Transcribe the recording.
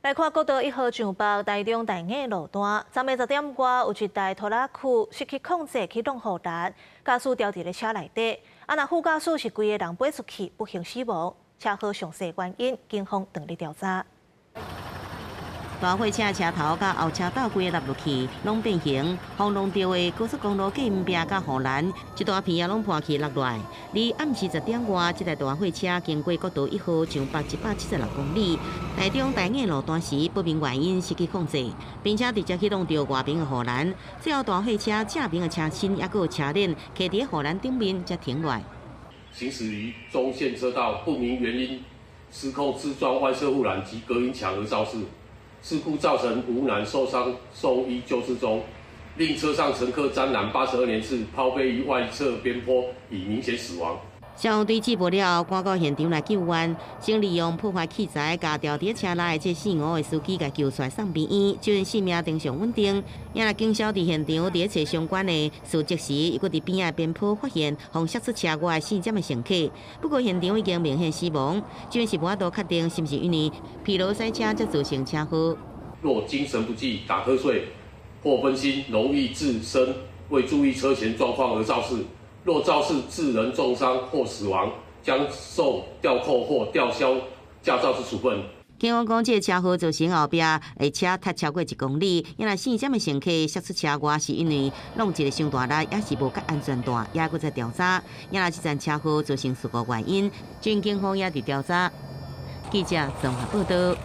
來看國道1號上北台中大雅路段，昨暝10點外有一台拖拉庫失去控制去挵護欄，駕駛牢佇咧車內底，啊若副駕駛是規个人飛出去，不幸死亡。車禍詳細原因，警方正咧調查。大貨車車頭佮後車斗規个落落去，攏變形，予弄著的高速公路隔音壁佮護欄，一大片也攏破去落來。佇暗時10點外，這台大貨車經過國道1號上北176公里，台中大雅路段時不明原因失去控制，並且直接去挵著外邊的護欄，最後大貨車正邊的車身猶閣有車鏈，卡佇護欄頂面才停落來。行駛於中線車道，不明原因失控自撞外側護欄及隔音牆而肇事。事故造成吳男受傷送醫救治中，另車上乘客詹男82年次拋飛於外側邊坡，已明顯死亡。消防隊接報了後，趕到現場來救援，先利用破壞器材，共牢佇車內這姓吳的司機共救出來送病院，救人性命非常穩定。也若警消佇現場佇咧揣相關的事跡時，又閣佇邊仔邊坡發現予摔出車外四針的乘客，不過現場已經明顯死亡，這陣是無法度確定是毋是因為疲勞駛車才造成車禍。若精神不濟、打瞌睡或分心，容易致身未注意車前狀況而肇事。若肇事致人重傷或死亡，將受吊扣或吊銷駕照之處分。警方講，這個車禍造成後壁的車踢超過1公里，因為四針的乘客摔出車外，是因為弄一个傷大力，抑是無繫安全帶，也閣在調查。也若這場車禍造成事故原因，警方也佇調查。記者綜合報道。